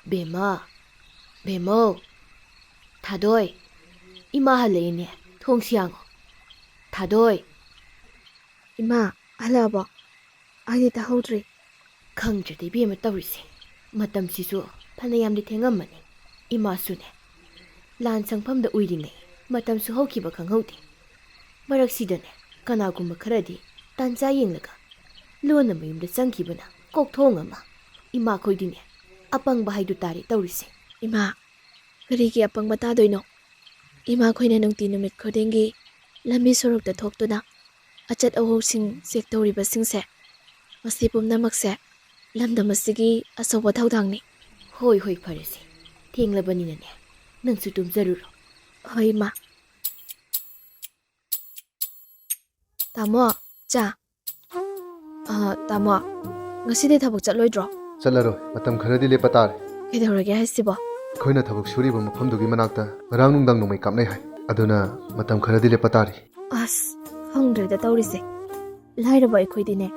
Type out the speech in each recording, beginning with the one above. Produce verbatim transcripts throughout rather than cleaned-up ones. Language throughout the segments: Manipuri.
ꯕꯦꯝꯃ, ꯕꯦꯝꯃꯧ, ꯊꯥꯗꯣꯏ, ꯏꯃꯥ ꯍꯜꯂꯛꯏꯅꯦ, ꯊꯣꯡꯁꯤ ꯌꯥꯡꯉꯣ꯫ ꯊꯥꯗꯣꯏ꯫ ꯏꯃꯥ, ꯍꯜꯂꯛꯑꯕꯣ? ꯑꯩꯗꯤ ꯇꯥꯍꯧꯗ꯭ꯔꯤ꯫ ꯈꯪꯗ꯭ꯔꯦꯗ ꯏꯕꯦꯝꯃ ꯇꯧꯔꯤꯁꯦ, ꯃꯇꯝꯁꯤꯁꯨ ꯐꯅꯌꯥꯝꯗꯤ ꯊꯦꯡꯉꯝꯃꯅꯤ꯫ ꯏꯃꯥꯁꯨꯅꯦ, ꯂꯥꯟ ꯁꯪꯐꯝꯗ ꯎꯏꯔꯤꯉꯩ ꯃꯇꯝꯁꯨ ꯍꯧꯈꯤꯕ ꯈꯪꯍꯧꯗꯦ꯫ ꯃꯔꯛꯁꯤꯗꯅꯦ, ꯀꯅꯥꯒꯨꯝꯕ ꯈꯔꯗꯤ ꯇꯥꯟꯖꯥ ꯌꯦꯡꯂꯒ ꯂꯣꯟꯅ ꯃꯌꯨꯝꯗ ꯆꯪꯈꯤꯕꯅ ꯀꯣꯛꯊꯣꯡ ꯑꯃ꯫ ꯏꯃꯥꯈꯣꯏꯗꯤꯅꯦ, ꯑꯄꯪꯕ ꯍꯥꯏꯗꯨ ꯇꯥꯔꯦ ꯇꯧꯔꯤꯁꯦ꯫ ꯏꯃꯥ, ꯀꯔꯤꯒꯤ ꯑꯄꯪꯕ ꯇꯥꯗꯣꯏꯅꯣ? ꯏꯃꯥꯈꯣꯏꯅ ꯅꯨꯡꯇꯤ ꯅꯨꯃꯤꯠ ꯈꯨꯗꯤꯡꯒꯤ ꯂꯝꯕꯤ ꯁꯣꯔꯣꯛꯇ ꯊꯣꯛꯇꯨꯅ ꯑꯆꯠ ꯑꯋꯣꯛꯁꯤꯡ ꯆꯦꯛ ꯇꯧꯔꯤꯕꯁꯤꯡꯁꯦ, ꯃꯁꯤ ꯄꯨꯝꯅꯃꯛꯁꯦ ꯂꯝꯗꯝ ꯑꯁꯤꯒꯤ ꯑꯆꯧꯕ ꯊꯧꯗꯥꯡꯅꯤ꯫ ꯍꯣꯏ, ꯍꯣꯏ, ꯐꯔꯦꯁꯦ꯫ ꯊꯦꯡꯂꯕꯅꯤꯅꯅꯦ, ꯅꯪꯁꯨ ꯇꯨꯝꯖꯔꯨꯔꯣ꯫ ꯍꯣꯏ, ꯏꯃꯥ꯫ ꯇꯥꯃꯣ, ꯆꯥ꯫ ꯑ, ꯇꯥꯃꯣ, ꯉꯁꯤꯗꯤ ꯊꯕꯛ ꯆꯠꯂꯣꯏꯗ꯭ꯔꯣ? ꯆꯠꯂꯔꯣꯏ꯫ ꯃꯇꯝ ꯈꯔꯗꯤ ꯂꯦꯞꯄ ꯇꯥꯔꯦ꯫ ꯀꯩꯗꯧꯔꯒꯦ ꯍꯥꯏꯁꯤꯕꯣ? ꯑꯩꯈꯣꯏꯅ ꯊꯕꯛ ꯁꯨꯔꯤꯕ ꯃꯐꯝꯗꯨꯒꯤ ꯃꯅꯥꯛꯇ ꯉꯔꯥꯡ ꯅꯨꯡꯗꯥꯡ ꯅꯣꯡꯃꯩ ꯀꯥꯞꯅꯩ ꯍꯥꯏ꯫ ꯑꯗꯨꯅ ꯃꯇꯝ ꯈꯔꯗꯤ ꯂꯦꯞꯄ ꯇꯥꯔꯤ꯫ ꯑꯁ, ꯈꯪꯗ꯭ꯔꯦꯗ ꯇꯧꯔꯤꯁꯦ꯫ ꯂꯥꯏꯔꯕ ꯑꯩꯈꯣꯏꯗꯤꯅꯦ,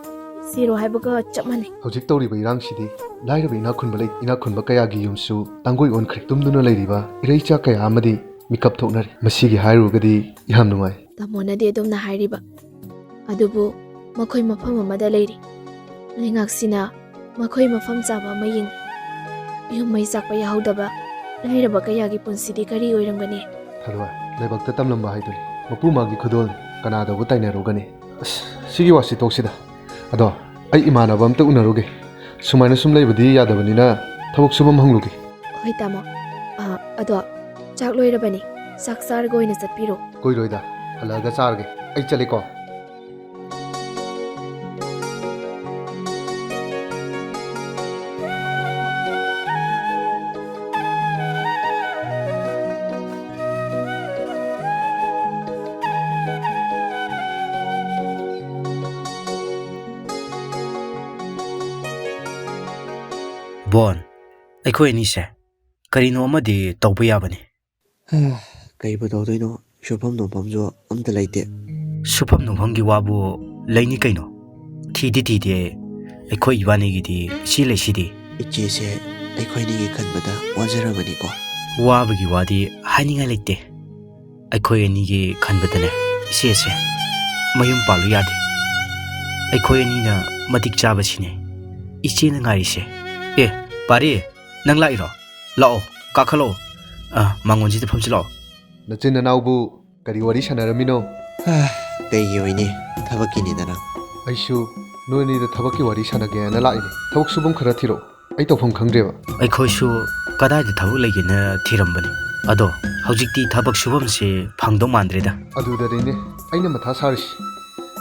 ꯖꯤꯔꯣ ꯍꯥꯏꯕꯒ ꯆꯞ ꯃꯥꯟꯅꯩ꯫ ꯍꯧꯖꯤꯛ ꯇꯧꯔꯤꯕ ꯏꯔꯥꯡꯁꯤꯗꯤ ꯂꯥꯏꯔꯕ ꯏꯅꯥꯛ ꯈꯨꯟꯕ ꯂꯩ-, ꯏꯅꯥꯛ ꯈꯨꯟꯕ ꯀꯌꯥꯒꯤ ꯌꯨꯝꯁꯨ ꯇꯥꯡꯒꯣꯏ ꯑꯣꯟꯈ꯭ꯔꯦ꯫ ꯇꯨꯝꯗꯨꯅ ꯂꯩꯔꯤꯕ ꯏꯔꯩꯆꯥ ꯀꯌꯥ ꯑꯃꯗꯤ ꯃꯤꯀꯞ ꯊꯣꯛꯅꯔꯤ꯫ ꯃꯁꯤꯒꯤ ꯍꯥꯏꯔꯨꯔꯒꯗꯤ ꯌꯥꯝ ꯅꯨꯡꯉꯥꯏ꯫ ꯇꯥꯃꯣꯅꯗꯤ ꯑꯗꯨꯝꯅ ꯍꯥꯏꯔꯤꯕ, ꯑꯗꯨꯕꯨ ꯃꯈꯣꯏ ꯃꯐꯝ ꯑꯃꯗ ꯂꯩꯔꯤ꯫ ꯂꯩꯉꯥꯛꯁꯤꯅ ꯃꯈꯣꯏ ꯃꯐꯝ ꯆꯥꯕ ꯑꯃ ꯌꯦꯡꯏ꯫ ꯌꯨꯝ ꯃꯩ ꯆꯥꯛꯄ ꯌꯥꯍꯧꯗꯕ ꯂꯥꯏꯔꯕ ꯀꯌꯥꯒꯤ ꯄꯨꯟꯁꯤꯗꯤ ꯀꯔꯤ ꯑꯣꯏꯔꯝꯒꯅꯤ? ꯊꯥꯗꯣꯏ, ꯂꯥꯏꯕꯛꯇ ꯇꯝꯂꯝꯕ ꯍꯥꯏꯗꯨꯅꯤ꯫ ꯃꯄꯨ ꯃꯥꯒꯤ ꯈꯨꯗꯣꯜ ꯀꯅꯥꯗꯕꯨ ꯇꯥꯏꯅꯔꯨꯒꯅꯤ? ꯑꯁ, ꯁꯤꯒꯤ ꯋꯥꯁꯤ ꯇꯣꯛꯁꯤꯗ꯫ ꯑꯗꯣ, ꯑꯩ ꯏꯃꯥꯟꯅꯕ ꯑꯝꯇ ꯎꯅꯔꯨꯒꯦ꯫ ꯁꯨꯃꯥꯏꯅ ꯁꯨꯝ ꯂꯩꯕꯗꯤ ꯌꯥꯗꯕꯅꯤꯅ ꯊꯕꯛ ꯁꯨꯐꯝ ꯍꯪꯂꯨꯒꯦ꯫ ꯍꯣꯏ, ꯇꯥꯃꯣ꯫ ꯑ, ꯑꯗꯣ, ꯆꯥꯛ ꯂꯣꯏꯔꯕꯅꯤ꯫ ꯆꯥꯛ ꯆꯥꯔꯒ ꯑꯣꯏꯅ ꯆꯠꯄꯤꯔꯣ꯫ ꯀꯨꯏꯔꯣꯏꯗ, ꯍꯜꯂꯛꯑꯒ ꯆꯥꯔꯒꯦ꯫ ꯑꯩ ꯆꯠꯂꯤꯀꯣ꯫ ꯕꯣꯟ, ꯑꯩꯈꯣꯏ ꯑꯅꯤꯁꯦ ꯀꯔꯤꯅꯣ ꯑꯃꯗꯤ ꯇꯧꯕ ꯌꯥꯕꯅꯤ꯫ ꯀꯩꯕꯨ ꯇꯧꯗꯣꯏꯅꯣ? ꯁꯨꯐꯝ ꯅꯣꯝꯐꯝꯁꯨ ꯑꯝꯇ ꯂꯩꯇꯦ꯫ ꯁꯨꯐꯝ ꯅꯣꯝꯐꯝꯒꯤ ꯋꯥꯕꯨ ꯂꯩꯅꯤ ꯀꯩꯅꯣ? ꯊꯤꯗꯤ ꯊꯤꯗꯦ, ꯑꯩꯈꯣꯏ ꯏꯕꯥꯅꯤꯒꯤꯗꯤ ꯏꯆꯦ ꯂꯩꯁꯤꯗꯤ꯫ ꯏꯆꯦꯁꯦ ꯑꯩꯈꯣꯏꯅꯤꯒꯤ ꯈꯟꯕꯗ ꯋꯥꯖꯔꯕꯅꯤꯀꯣ꯫ ꯋꯥꯕꯒꯤ ꯋꯥꯗꯤ ꯍꯥꯏꯅꯤꯡꯉꯥꯏ ꯂꯩꯇꯦ꯫ ꯑꯩꯈꯣꯏ ꯑꯅꯤꯒꯤ ꯈꯟꯕꯗꯅꯦ, ꯏꯆꯦꯁꯦ ꯃꯌꯨꯝ ꯄꯥꯜꯂꯨ ꯌꯥꯗꯦ꯫ ꯑꯩꯈꯣꯏ ꯑꯅꯤꯅ ꯃꯇꯤꯛ ꯆꯥꯕꯁꯤꯅꯦ ꯏꯆꯦꯅ ꯉꯥꯏꯔꯤꯁꯦ꯫ ꯑꯦ, ꯄꯥꯔꯤ, ꯅꯪ ꯂꯥꯛꯏꯔꯣ? ꯂꯥꯛꯑꯣ, ꯀꯥꯈꯠꯂꯛꯑꯣ꯫ ꯑ, ꯃꯥꯡꯒꯣꯟꯁꯤꯗ ꯐꯝꯁꯤ ꯂꯥꯛꯑꯣ꯫ ꯅꯆꯤꯟ ꯅꯅꯥꯎꯕꯨ ꯀꯔꯤ ꯋꯥꯔꯤ ꯁꯥꯟꯅꯔꯝꯃꯤꯅꯣ? ꯍꯥ, ꯀꯩꯒꯤ ꯑꯣꯏꯅꯤ? ꯊꯕꯛꯀꯤꯅꯤꯗꯅ꯫ ꯑꯩꯁꯨ ꯅꯣꯏ ꯑꯅꯤꯗ ꯊꯕꯛꯀꯤ ꯋꯥꯔꯤ ꯁꯥꯟꯅꯒꯦ ꯍꯥꯏꯅ ꯂꯥꯛꯏꯅꯦ꯫ ꯊꯕꯛ ꯁꯨꯐꯝ ꯈꯔ ꯊꯤꯔꯛꯑꯣ꯫ ꯑꯩ ꯇꯧꯐꯝ ꯈꯪꯗ꯭ꯔꯦꯕ꯫ ꯑꯩꯈꯣꯏꯁꯨ ꯀꯗꯥꯏꯗ ꯊꯕꯛ ꯂꯩꯒꯦꯅ ꯊꯤꯔꯝꯕꯅꯤ꯫ ꯑꯗꯣ ꯍꯧꯖꯤꯛꯇꯤ ꯊꯕꯛ ꯁꯨꯐꯝꯁꯦ ꯐꯪꯗꯧ ꯃꯥꯟꯗ꯭ꯔꯦꯗ꯫ ꯑꯗꯨꯗꯅꯤꯅꯦ ꯑꯩꯅ ꯃꯊꯥ ꯁꯥꯔꯤꯁꯤ꯫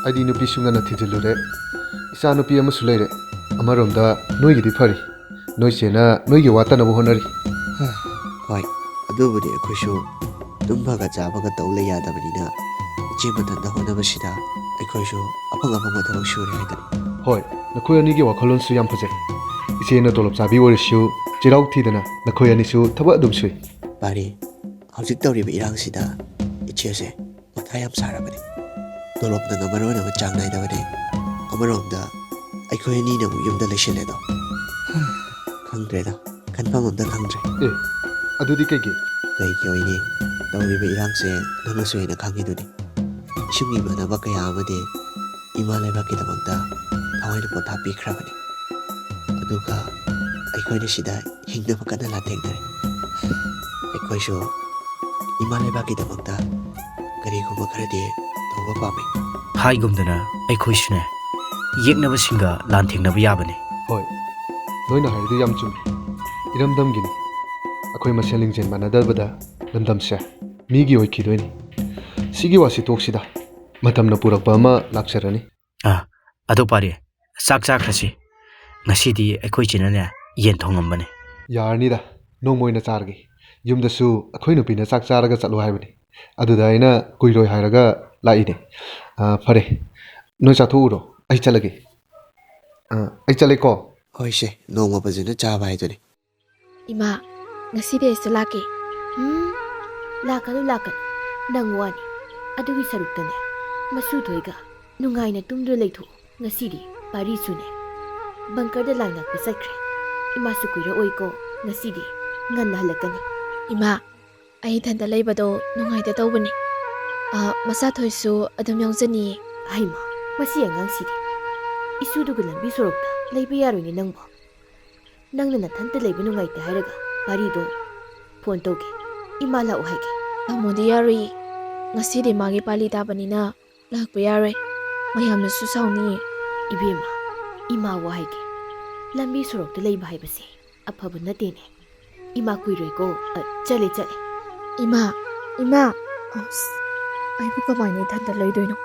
ꯑꯩꯗꯤ ꯅꯨꯄꯤꯁꯨ ꯉꯟꯅ ꯊꯤꯖꯤꯜꯂꯨꯔꯦ꯫ ꯏꯆꯥ ꯅꯨꯄꯤ ꯑꯃꯁꯨ ꯂꯩꯔꯦ꯫ ꯑꯃꯔꯣꯝꯗ ꯅꯣꯏꯒꯤꯗꯤ ꯐꯔꯤ꯫ ꯅꯣꯏ ꯆꯦꯅ ꯅꯣꯏꯒꯤ ꯋꯥꯠꯇꯅꯕ ꯍꯣꯠꯅꯔꯤ꯫ ꯍꯣꯏ, ꯑꯗꯨꯕꯨꯗꯤ ꯑꯩꯈꯣꯏꯁꯨ ꯇꯨꯝꯕꯒ ꯆꯥꯕꯒ ꯇꯧ ꯂꯩ ꯌꯥꯗꯕꯅꯤꯅ ꯏꯆꯦ ꯃꯊꯟꯇ ꯍꯣꯠꯅꯕꯁꯤꯗ ꯑꯩꯈꯣꯏꯁꯨ ꯑꯐꯪ ꯑꯐꯪꯕ ꯊꯕꯛ ꯁꯨꯔꯦ ꯍꯥꯏꯗꯨꯅꯤ꯫ ꯍꯣꯏ, ꯅꯈꯣꯏ ꯑꯅꯤꯒꯤ ꯋꯥꯈꯜꯂꯣꯟꯁꯨ ꯌꯥꯝ ꯐꯖꯩ꯫ ꯏꯆꯦꯅ ꯇꯣꯂꯣꯞ ꯆꯥꯕꯤ ꯑꯣꯏꯔꯁꯨ ꯆꯤꯜꯍꯥꯎ ꯊꯤꯗꯅ ꯅꯈꯣꯏ ꯑꯅꯤꯁꯨ ꯊꯕꯛ ꯑꯗꯨꯝ ꯁꯨꯏ꯫ ꯄꯥꯔꯤ, ꯍꯧꯖꯤꯛ ꯇꯧꯔꯤꯕ ꯏꯔꯥꯡꯁꯤꯗ ꯏꯆꯦꯁꯦ ꯃꯊꯥ ꯌꯥꯝ ꯁꯥꯔꯕꯅꯤ꯫ ꯇꯣꯂꯣꯞꯅꯒ ꯃꯔꯣꯟ ꯑꯃ ꯆꯥꯡ ꯅꯥꯏꯗꯕꯅꯦ꯫ ꯑꯃꯔꯣꯝꯗ ꯑꯩꯈꯣꯏ ꯑꯅꯤꯅ ꯑꯃꯨꯛ ꯌꯨꯝꯗ ꯂꯩꯁꯤꯜꯂꯦꯗꯣ꯫ ꯈꯪꯗ꯭ꯔꯦꯗ, ꯈꯟꯐꯝ ꯑꯝꯇ ꯈꯪꯗ꯭ꯔꯦ꯫ ꯑꯦ, ꯑꯗꯨꯗꯤ ꯀꯩꯒꯤ? ꯀꯩꯒꯤ ꯑꯣꯏꯅꯤ? ꯇꯧꯔꯤꯕ ꯏꯔꯥꯡꯁꯦ ꯅꯪꯅꯁꯨ ꯍꯦꯟꯅ ꯈꯪꯉꯤꯗꯨꯅꯤ꯫ ꯏꯁꯨꯡ ꯏꯃꯥꯟꯅꯕ ꯀꯌꯥ ꯑꯃꯗꯤ ꯏꯃꯥ ꯂꯩꯕꯥꯛꯀꯤꯗꯃꯛꯇ ꯊꯋꯥꯏꯅ ꯄꯣꯊꯥ ꯄꯤꯈ꯭ꯔꯕꯅꯤ꯫ ꯑꯗꯨꯒ ꯑꯩꯈꯣꯏꯅ ꯁꯤꯗ ꯍꯤꯡꯅꯕ ꯀꯟꯅ ꯂꯥꯟꯊꯦꯡꯅꯔꯤ꯫ ꯑꯩꯈꯣꯏꯁꯨ ꯏꯃꯥ ꯂꯩꯕꯥꯛꯀꯤꯗꯃꯛꯇ ꯀꯔꯤꯒꯨꯝꯕ ꯈꯔꯗꯤ ꯇꯧꯕ ꯄꯥꯝꯃꯤ꯫ ꯍꯥꯏꯒꯨꯝꯗꯅ ꯑꯩꯈꯣꯏꯁꯨꯅꯦ, ꯌꯦꯛꯅꯕꯁꯤꯡꯒ ꯂꯥꯟꯊꯦꯡꯅꯕ ꯌꯥꯕꯅꯤ꯫ ꯍꯣꯏ, ꯅꯣꯏꯅ ꯍꯥꯏꯔꯤꯗꯨ ꯌꯥꯝ ꯆꯨꯝꯃꯤ꯫ ꯏꯔꯝꯗꯝꯒꯤꯅꯤ꯫ ꯑꯩꯈꯣꯏ ꯃꯁꯦꯜ ꯂꯤꯡꯖꯦꯜ ꯃꯥꯟꯅꯗꯕꯗ ꯂꯝꯗꯝꯁꯦ ꯃꯤꯒꯤ ꯑꯣꯏꯈꯤꯗꯣꯏꯅꯤ꯫ ꯁꯤꯒꯤ ꯋꯥꯁꯤ ꯇꯣꯛꯁꯤꯗ, ꯃꯇꯝꯅ ꯄꯨꯔꯛꯄ ꯑꯃ ꯂꯥꯛꯆꯔꯅꯤ꯫ ꯑꯥ, ꯑꯗꯣ ꯄꯥꯔꯤ, ꯆꯥꯛ ꯆꯥꯈ꯭ꯔꯁꯤ꯫ ꯉꯁꯤꯗꯤ ꯑꯩꯈꯣꯏ ꯆꯦꯅꯅꯦ ꯌꯦꯟ ꯊꯣꯡꯉꯝꯕꯅꯦ꯫ ꯌꯥꯔꯅꯤꯗ, ꯅꯣꯡꯃ ꯑꯣꯏꯅ ꯆꯥꯔꯒꯦ꯫ ꯌꯨꯝꯗꯁꯨ ꯑꯩꯈꯣꯏ ꯅꯨꯄꯤꯅ ꯆꯥꯛ ꯆꯥꯔꯒ ꯆꯠꯂꯣ ꯍꯥꯏꯕꯅꯤ꯫ ꯑꯗꯨꯗ ꯑꯩꯅ ꯀꯨꯏꯔꯣꯏ ꯍꯥꯏꯔꯒ ꯂꯥꯛꯏꯅꯦ꯫ ꯑꯥ, ꯐꯔꯦ, ꯅꯣꯏ ꯆꯥꯊꯣꯛꯎꯔꯣ, ꯑꯩ ꯆꯠꯂꯒꯦ꯫ ꯑꯥ, ꯑꯩ ꯆꯠꯂꯦꯀꯣ꯫ ꯍꯣꯏꯁꯦ, ꯅꯣꯡꯃ ꯐꯖꯅ ꯆꯥꯕ ꯍꯥꯏꯗꯨꯅꯤ꯫ ꯏꯃꯥ, ꯉꯁꯤꯗꯤ ꯑꯩꯁꯨ ꯂꯥꯛꯀꯦ꯫ ꯎꯝ, ꯂꯥꯛꯀꯅꯨ, ꯂꯥꯛꯀꯅꯨ꯫ ꯅꯪ ꯋꯥꯅꯤ꯫ ꯑꯗꯨꯒꯤ ꯁꯔꯨꯛꯇꯅꯦ, ꯃꯁꯨ ꯊꯣꯏꯒ ꯅꯨꯡꯉꯥꯏꯅ ꯇꯨꯝꯗꯨꯅ ꯂꯩꯊꯣꯛꯎ꯫ ꯉꯁꯤꯗꯤ ꯄꯥꯔꯤꯁꯨꯅꯦ, ꯕꯪꯀꯔꯗ ꯂꯥꯏ ꯉꯥꯛꯄ ꯆꯠꯈ꯭ꯔꯦ꯫ ꯏꯃꯥꯁꯨ ꯀꯨꯏꯔꯛꯑꯣꯏꯀꯣ, ꯉꯁꯤꯗꯤ ꯉꯟꯅ ꯍꯜꯂꯛꯀꯅꯤ꯫ ꯏꯃꯥ, ꯑꯩ ꯏꯊꯟꯇ ꯂꯩꯕꯗꯣ ꯅꯨꯡꯉꯥꯏꯇ ꯇꯧꯕꯅꯤ꯫ ꯑ, ꯃꯆꯥꯊꯣꯏꯁꯨ ꯑꯗꯨꯝ ꯌꯥꯎꯖꯅꯤꯌꯦ꯫ ꯍꯩꯃꯥ, ꯃꯁꯤ ꯑꯉꯥꯡꯁꯤꯗꯤ꯫ ꯏꯁꯨꯗꯨꯒ ꯂꯝꯕꯤ ꯁꯣꯔꯣꯛꯇ ꯂꯩꯕ ꯌꯥꯔꯣꯏꯅꯦ ꯅꯪꯕꯣ꯫ ꯅꯪꯅ ꯅꯊꯟꯇ ꯂꯩꯕ ꯅꯨꯡꯉꯥꯏꯇꯦ ꯍꯥꯏꯔꯒ ꯄꯥꯔꯤꯗꯣ ꯐꯣꯟ ꯇꯧꯒꯦ, ꯏꯃꯥ ꯂꯥꯛꯑꯣ ꯍꯥꯏꯒꯦ꯫ ꯇꯥꯃꯣꯗꯤ ꯌꯥꯔꯣꯏꯌꯦ, ꯉꯁꯤꯗꯤ ꯃꯥꯒꯤ ꯄꯥꯂꯤ ꯇꯥꯕꯅꯤꯅ ꯂꯥꯛꯄ ꯌꯥꯔꯣꯏ, ꯃꯌꯥꯝꯅꯁꯨ ꯁꯥꯎꯅꯤꯌꯦ꯫ ꯏꯕꯦꯝꯃ, ꯏꯃꯥ ꯋꯥ ꯍꯥꯏꯒꯦ, ꯂꯝꯕꯤ ꯁꯣꯔꯣꯛꯇ ꯂꯩꯕ ꯍꯥꯏꯕꯁꯦ ꯑꯐꯕ ꯅꯠꯇꯦꯅꯦ꯫ ꯏꯃꯥ ꯀꯨꯏꯔꯣꯏꯀꯣ꯫ ꯑ, ꯆꯠꯂꯦ, ꯆꯠꯂꯦ꯫ ꯏꯃꯥ, ꯏꯃꯥ꯫ ꯑꯁ, ꯑꯩꯕꯨ ꯀꯃꯥꯏꯅ ꯏꯊꯟꯇ ꯂꯩꯗꯣꯏꯅꯣ?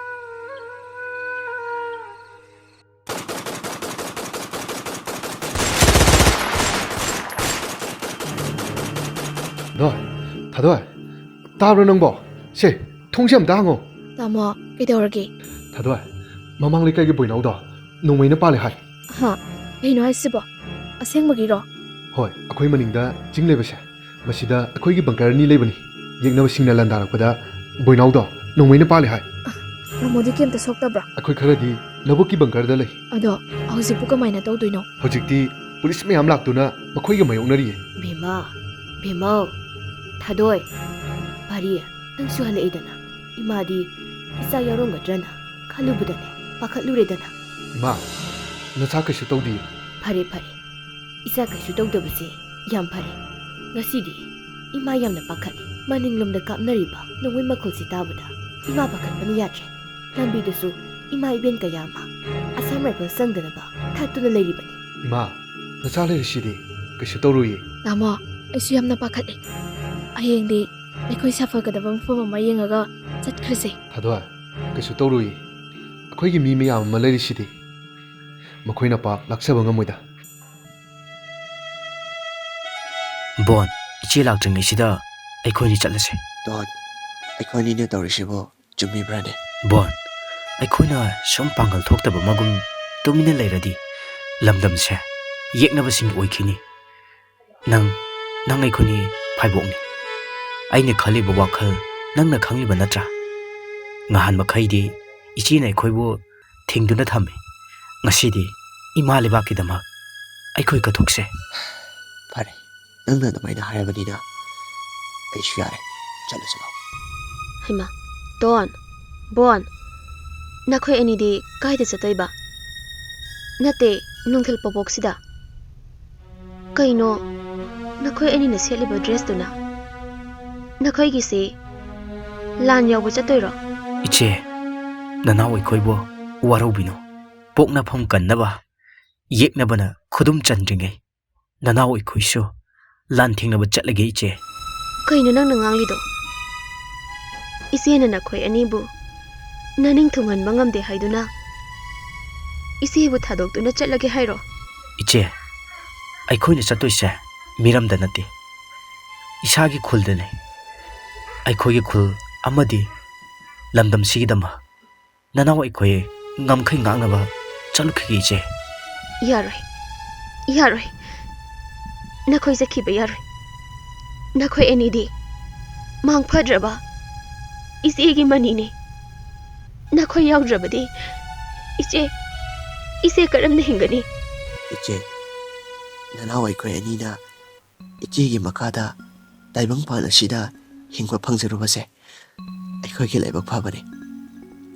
ꯊꯥꯗꯣꯏ, ꯊꯥꯗꯣꯏ, ꯇꯥꯕ꯭ꯔꯣ ꯅꯪꯕꯣ? ꯁꯦ, ꯊꯣꯡꯁꯦ ꯑꯝꯇ ꯍꯥꯡꯉꯣ꯫ ꯇꯥꯃꯣ, ꯀꯩꯗꯧꯔꯒꯦ? ꯊꯥꯗꯣꯏ, ꯃꯃꯥꯡ ꯂꯩꯀꯥꯏꯒꯤ ꯕꯣꯏꯅꯥꯎꯗꯣ ꯅꯣꯡꯃꯩꯅ ꯄꯥꯜꯂꯦ ꯍꯥꯏ꯫ ꯍꯥ? ꯀꯩꯅꯣ ꯍꯥꯏꯁꯤꯕꯣ? ꯑꯁꯦꯡꯕꯒꯤꯔꯣ? ꯍꯣꯏ, ꯑꯩꯈꯣꯏ ꯃꯅꯤꯡꯗ ꯆꯤꯡ ꯂꯩꯕꯁꯦ, ꯃꯁꯤꯗ ꯑꯩꯈꯣꯏꯒꯤ ꯕꯪꯀꯔ ꯑꯅꯤ ꯂꯩꯕꯅꯤ꯫ ꯌꯦꯛꯅꯕꯁꯤꯡꯅ ꯂꯥꯟꯗꯥꯔꯛꯄꯗ ꯕꯣꯏꯅꯥꯎꯗꯣ ꯅꯣꯡꯃꯩꯅ ꯄꯥꯜꯂꯦ ꯍꯥꯏ꯫ ꯇꯥꯃꯣꯗꯤ ꯀꯩꯝꯇ ꯁꯣꯛꯇꯕ꯭ꯔꯥ? ꯑꯩꯈꯣꯏ ꯈꯔꯗꯤ ꯂꯧꯕꯨꯛꯀꯤ ꯕꯪꯀꯔꯗ ꯂꯩ꯫ ꯑꯗꯣ ꯍꯧꯖꯤꯛꯄꯨ ꯀꯃꯥꯏꯅ ꯇꯧꯗꯣꯏꯅꯣ? ꯍꯧꯖꯤꯛꯇꯤ ꯄꯨꯂꯤꯁ ꯃꯌꯥꯝ ꯂꯥꯛꯇꯨꯅ ꯃꯈꯣꯏꯒ ꯃꯥꯌꯣꯛꯅꯔꯤꯌꯦ꯫ ꯕꯦꯝꯃ, ꯕꯦꯝꯃꯧ, ꯊꯥꯗꯣꯏ, ꯐꯔꯦ, ꯅꯪꯁꯨ ꯍꯜꯂꯛꯏꯗꯅ꯫ ꯏꯃꯥꯗꯤ ꯏꯆꯥ ꯌꯥꯎꯔꯝꯒꯗ꯭ꯔꯅ ꯈꯜꯂꯨꯕꯗꯅꯦ ꯄꯥꯈꯠꯂꯨꯔꯦꯗꯅ꯫ ꯏꯃꯥ, ꯅꯆꯥ ꯀꯩꯁꯨ ꯇꯧꯗꯤꯌꯦ꯫ ꯐꯔꯦ, ꯐꯔꯦ, ꯏꯆꯥ ꯀꯩꯁꯨ ꯇꯧꯗꯕꯁꯦ ꯌꯥꯝ ꯐꯔꯦ꯫ ꯉꯁꯤꯗꯤ ꯏꯃꯥ ꯌꯥꯝꯅ ꯄꯥꯈꯠꯂꯤ꯫ ꯃꯅꯤꯡꯂꯣꯝꯗ ꯀꯥꯞꯅꯔꯤꯕ ꯅꯣꯡꯃꯩ ꯃꯈꯣꯜꯁꯤ ꯇꯥꯕꯗ ꯏꯃꯥ ꯄꯥꯈꯠꯄꯅ ꯌꯥꯗ꯭ꯔꯦ꯫ ꯂꯝꯕꯤꯗꯁꯨ ꯏꯃꯥ ꯏꯕꯦꯟ ꯀꯌꯥ ꯑꯃ ꯑꯁꯥꯝ ꯔꯥꯏꯐꯜ ꯆꯪꯗꯅꯕ ꯊꯠꯇꯨꯅ ꯂꯩꯔꯤꯕꯅꯤ꯫ ꯏꯃꯥ, ꯅꯆꯥ ꯂꯩꯔꯤꯁꯤꯗꯤ ꯀꯩꯁꯨ ꯇꯧꯔꯣꯏꯌꯦ꯫ ꯇꯥꯃꯣ, ꯑꯩꯁꯨ ꯌꯥꯝꯅ ꯄꯥꯈꯠꯂꯤ꯫ ꯍꯌꯦꯡꯗꯤ ꯑꯩꯈꯣꯏ ꯁꯥꯐꯒꯗꯕ ꯃꯐꯝ ꯑꯃ ꯌꯦꯡꯉꯒ ꯆꯠꯈ꯭ꯔꯁꯦ꯫ ꯊꯥꯗꯣꯏ, ꯀꯩꯁꯨ ꯇꯧꯔꯣꯏꯌꯦ꯫ ꯑꯩꯈꯣꯏꯒꯤ ꯃꯤ ꯃꯌꯥꯝ ꯑꯃ ꯂꯩꯔꯤꯁꯤꯗꯤ꯫ ꯃꯈꯣꯏꯅ ꯄꯥꯛ ꯂꯥꯛꯆꯕ ꯉꯝꯃꯣꯏꯗ꯫ ꯕꯣꯟ, ꯏꯆꯦ ꯂꯥꯛꯇ꯭ꯔꯤꯉꯩꯁꯤꯗ ꯑꯩꯈꯣꯏꯅꯤ ꯆꯠꯂꯁꯦ꯫ ꯗꯣꯟ, ꯑꯩꯈꯣꯏꯅꯤꯅ ꯇꯧꯔꯤꯁꯤꯕꯨ ꯆꯨꯝꯃꯤꯕ꯭ꯔꯥꯅꯦ? ꯕꯣꯟ, ꯑꯩꯈꯣꯏꯅ ꯁꯨꯝ ꯄꯥꯡꯒꯜ ꯊꯣꯛꯇꯕ ꯑꯃꯒꯨꯝ ꯇꯨꯃꯤꯟꯅ ꯂꯩꯔꯗꯤ ꯂꯝꯗꯝꯁꯦ ꯌꯦꯛꯅꯕꯁꯤꯡ ꯑꯣꯏꯈꯤꯅꯤ꯫ ꯅꯪ, ꯅꯪ ꯑꯩꯈꯣꯏꯅꯤ ꯐꯥꯏꯕꯣꯛꯅꯤ꯫ ꯑꯩꯅ ꯈꯜꯂꯤꯕ ꯋꯥꯈꯜ ꯅꯪꯅ ꯈꯪꯂꯤꯕ ꯅꯠꯇ꯭ꯔꯥ? ꯉꯍꯥꯟ ꯃꯈꯩꯗꯤ ꯏꯆꯦꯅ ꯑꯩꯈꯣꯏꯕꯨ ꯊꯤꯡꯗꯨꯅ ꯊꯝꯃꯤ꯫ ꯉꯁꯤꯗꯤ ꯏꯃꯥ ꯂꯩꯕꯥꯛꯀꯤꯗꯃꯛ ꯑꯩꯈꯣꯏ ꯀꯠꯊꯣꯛꯁꯦ꯫ ꯐꯔꯦ, ꯅꯪꯅ ꯑꯗꯨꯃꯥꯏꯅ ꯍꯥꯏꯔꯕꯅꯤꯅ ꯑꯩꯁꯨ ꯌꯥꯔꯦ, ꯆꯠꯂꯁꯤ ꯂꯥꯎ꯫ ꯍꯩꯃꯥ, ꯇꯣꯟ, ꯕꯣꯟ, ꯅꯈꯣꯏ ꯑꯅꯤꯗꯤ ꯀꯥꯏꯗ ꯆꯠꯇꯣꯏꯕ? ꯅꯠꯇꯦ, ꯅꯨꯡꯊꯤꯜ ꯄꯣꯄꯣꯛꯁꯤꯗ꯫ ꯀꯩꯅꯣ ꯅꯈꯣꯏ ꯑꯅꯤꯅ ꯁꯦꯠꯂꯤꯕ ꯗ꯭ꯔꯦꯁꯇꯨꯅ? ꯅꯈꯣꯏꯒꯤꯁꯤ ꯂꯥꯟ ꯌꯥꯎꯕ ꯆꯠꯇꯣꯏꯔꯣ? ꯏꯆꯦ, ꯅꯅꯥꯎ ꯑꯩꯈꯣꯏꯕꯨ ꯋꯥꯔꯧꯕꯤꯅꯨ꯫ ꯄꯣꯛꯅꯐꯝ ꯀꯟꯅꯕ ꯌꯦꯛꯅꯕꯅ ꯈꯨꯗꯨꯝ ꯆꯟꯗ꯭ꯔꯤꯉꯩ ꯅꯅꯥꯎ ꯑꯩꯈꯣꯏꯁꯨ ꯂꯥꯟ ꯊꯦꯡꯅꯕ ꯆꯠꯂꯒꯦ, ꯏꯆꯦ꯫ ꯀꯩꯅꯣ ꯅꯪꯅ ꯉꯥꯡꯂꯤꯗꯣ? ꯏꯆꯦꯅ ꯅꯈꯣꯏ ꯑꯅꯤꯕꯨ ꯅꯅꯤꯡ ꯊꯨꯡꯍꯟꯕ ꯉꯝꯗꯦ ꯍꯥꯏꯗꯨꯅ ꯏꯆꯦꯕꯨ ꯊꯥꯗꯣꯛꯇꯨꯅ ꯆꯠꯂꯒꯦ ꯍꯥꯏꯔꯣ? ꯏꯆꯦ, ꯑꯩꯈꯣꯏꯅ ꯆꯠꯇꯣꯏꯁꯦ ꯃꯤꯔꯝꯗ ꯅꯠꯇꯦ, ꯏꯁꯥꯒꯤ ꯈꯨꯜꯗꯅꯦ꯫ ꯑꯩꯈꯣꯏꯒꯤ ꯈꯨꯜ ꯑꯃꯗꯤ ꯂꯝꯗꯝꯁꯤꯒꯤꯗꯃꯛ ꯅꯅꯥꯎ ꯑꯩꯈꯣꯏ ꯉꯝꯈꯩ ꯉꯥꯛꯅꯕ ꯆꯠꯂꯨꯈꯤꯒꯦ, ꯏꯆꯦ꯫ ꯌꯥꯔꯣꯏ, ꯌꯥꯔꯣꯏ꯫ ꯅꯈꯣꯏ ꯆꯠꯈꯤꯕ ꯌꯥꯔꯣꯏ꯫ ꯅꯈꯣꯏ ꯑꯅꯤꯗꯤ ꯃꯥꯡ ꯐꯗ꯭ꯔꯕ ꯏꯆꯦꯒꯤ ꯃꯅꯤꯅꯦ꯫ ꯅꯈꯣꯏ ꯌꯥꯎꯗ꯭ꯔꯕꯗꯤ ꯏꯆꯦ, ꯏꯆꯦ ꯀꯔꯝꯅ ꯍꯤꯡꯒꯅꯤ? ꯏꯆꯦ, ꯅꯅꯥꯎ ꯑꯩꯈꯣꯏ ꯑꯅꯤꯅ ꯏꯆꯦꯒꯤ ꯃꯈꯥꯗ ꯇꯥꯏꯕꯪꯄꯥꯟ ꯑꯁꯤꯗ ꯍꯤꯡꯕ ꯐꯪꯖꯔꯨꯕꯁꯦ ꯑꯩꯈꯣꯏꯒꯤ ꯂꯥꯏꯕꯛ ꯐꯕꯅꯤ꯫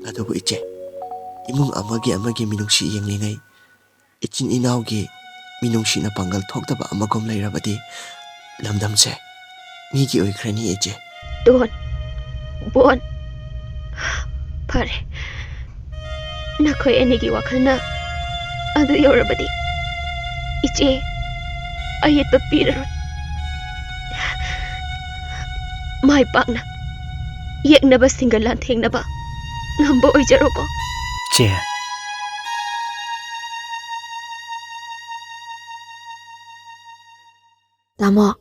ꯑꯗꯨꯕꯨ ꯏꯆꯦ, ꯏꯃꯨꯡ ꯑꯃꯒꯤ ꯑꯃꯒꯤ ꯃꯤꯅꯨꯡꯁꯤ ꯌꯦꯡꯂꯤꯉꯩ, ꯏꯆꯤꯟ ꯏꯅꯥꯎꯒꯤ ꯃꯤꯅꯨꯡꯁꯤꯅ ꯄꯥꯡꯒꯜ ꯊꯣꯛꯇꯕ ꯑꯃꯒꯨꯝ ꯂꯩꯔꯕꯗꯤ ꯂꯝꯗꯝꯁꯦ ꯃꯤꯒꯤ ꯑꯣꯏꯈ꯭ꯔꯅꯤ, ꯏꯆꯦ꯫ ꯗꯣꯟ, ꯕꯣꯟ, ꯐꯔꯦ, ꯅꯈꯣꯏ ꯑꯅꯤꯒꯤ ꯋꯥꯈꯜꯅ ꯑꯗꯨ ꯌꯧꯔꯕꯗꯤ ꯏꯆꯦ ꯑꯌꯦꯠꯄ ꯄꯤꯔꯔꯣꯏ꯫ ꯃꯥꯏ ꯄꯥꯛꯅ ꯌꯦꯛꯅꯕꯁꯤꯡꯒ ꯂꯥꯟꯊꯦꯡꯅꯕ ꯉꯝꯕ ꯑꯣꯏꯖꯔꯣꯀꯣ꯫ ꯆꯦ꯫ ꯇꯥꯃꯣ,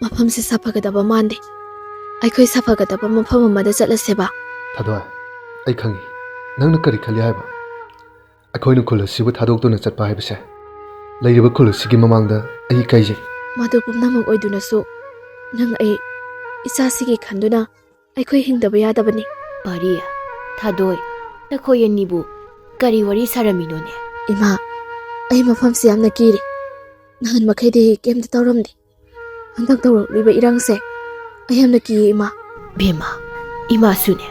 ꯃꯐꯝꯁꯦ ꯁꯥꯐꯒꯗꯕ ꯃꯥꯟꯗꯦ꯫ ꯑꯩꯈꯣꯏ ꯁꯥꯐꯒꯗꯕ ꯃꯐꯝ ꯑꯃꯗ ꯆꯠꯂꯁꯦꯕ꯫ ꯊꯥꯗꯣꯏ, ꯑꯩ ꯈꯪꯉꯤ ꯅꯪꯅ ꯀꯔꯤ ꯈꯜꯂꯤ ꯍꯥꯏꯕ꯫ ꯑꯩꯈꯣꯏꯅ ꯈꯨꯜ ꯑꯁꯤꯕꯨ ꯊꯥꯗꯣꯛꯇꯨꯅ ꯆꯠꯄ ꯍꯥꯏꯕꯁꯦ ꯂꯩꯔꯤꯕ ꯈꯨꯜ ꯑꯁꯤꯒꯤ ꯃꯃꯥꯡꯗ ꯑꯩ ꯏꯀꯥꯏꯖꯩ꯫ ꯃꯗꯨ ꯄꯨꯝꯅꯃꯛ ꯑꯣꯏꯗꯨꯅꯁꯨ ꯅꯪ ꯑꯩ ꯏꯆꯥꯁꯤꯒꯤ ꯈꯟꯗꯨꯅ ꯑꯩꯈꯣꯏ ꯍꯤꯡꯗꯕ ꯌꯥꯗꯕꯅꯤ꯫ ꯄꯥꯔꯤ, ꯊꯥꯗꯣꯏ, ꯅꯈꯣꯏ ꯑꯅꯤꯕꯨ ꯀꯔꯤ ꯋꯥꯔꯤ ꯁꯥꯔꯝꯃꯤꯅꯣꯅꯦ? ꯏꯃꯥ, ꯑꯩ ꯃꯐꯝꯁꯤ ꯌꯥꯝꯅ ꯀꯤꯔꯦ꯫ ꯅꯍꯥꯟ ꯃꯈꯩꯗꯤ ꯀꯩꯝꯇ ꯇꯧꯔꯝꯗꯦ꯫ ꯍꯟꯗꯛ ꯇꯧꯔꯛꯂꯤꯕ ꯏꯔꯥꯡꯁꯦ ꯑꯩ ꯌꯥꯝꯅ ꯀꯤꯌꯦ, ꯏꯃꯥ꯫ ꯕꯦꯝꯃ, ꯏꯃꯥꯁꯨꯅꯦ,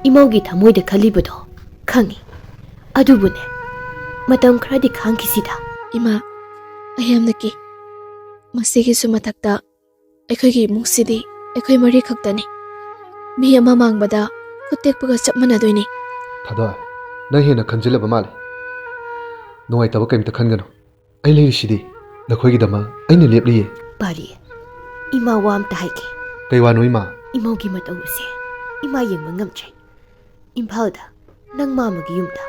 ꯏꯃꯧꯒꯤ ꯊꯃꯣꯏꯗ ꯈꯜꯂꯤꯕꯗꯣ ꯈꯪꯉꯤ꯫ ꯑꯗꯨꯕꯨꯅꯦ, ꯃꯇꯝ ꯈꯔꯗꯤ ꯈꯥꯡꯈꯤꯁꯤꯗ꯫ ꯏꯃꯥ, ꯑꯩ ꯌꯥꯝꯅ ꯀꯤ꯫ ꯃꯁꯤꯒꯤꯁꯨ ꯃꯊꯛꯇ ꯑꯩꯈꯣꯏꯒꯤ ꯏꯃꯨꯡꯁꯤꯗꯤ ꯑꯩꯈꯣꯏ ꯃꯔꯤ ꯈꯛꯇꯅꯤ꯫ ꯃꯤ ꯑꯃ ꯃꯥꯡꯕꯗ ꯈꯨꯠ ꯇꯦꯛꯄꯒ ꯆꯞ ꯃꯥꯟꯅꯗꯣꯏꯅꯤ꯫ ꯊꯥꯗꯣꯏ, ꯅꯪ ꯍꯦꯟꯅ ꯈꯟꯖꯤꯜꯂꯕ ꯃꯥꯜꯂꯦ꯫ ꯅꯨꯡꯉꯥꯏꯇꯕ ꯀꯩꯝꯇ ꯈꯟꯒꯅꯨ꯫ ꯑꯩ ꯂꯩꯔꯤꯁꯤꯗꯤ ꯅꯈꯣꯏꯒꯤꯗꯃꯛ ꯑꯩꯅ ꯂꯦꯞꯂꯤꯌꯦ꯫ ꯄꯥꯔꯤ, ꯏꯃꯥ ꯋꯥ ꯑꯝꯇ ꯍꯥꯏꯒꯦ꯫ ꯀꯩ ꯋꯥꯅꯣ, ꯏꯃꯥ? ꯏꯃꯧꯒꯤ ꯃꯇꯧ ꯑꯁꯦ ꯏꯃꯥ ꯌꯦꯡꯕ ꯉꯝꯗ꯭ꯔꯦ꯫ ꯏꯝꯐꯥꯜꯗ ꯅꯪ ꯃꯥꯃꯒꯤ ꯌꯨꯝꯗ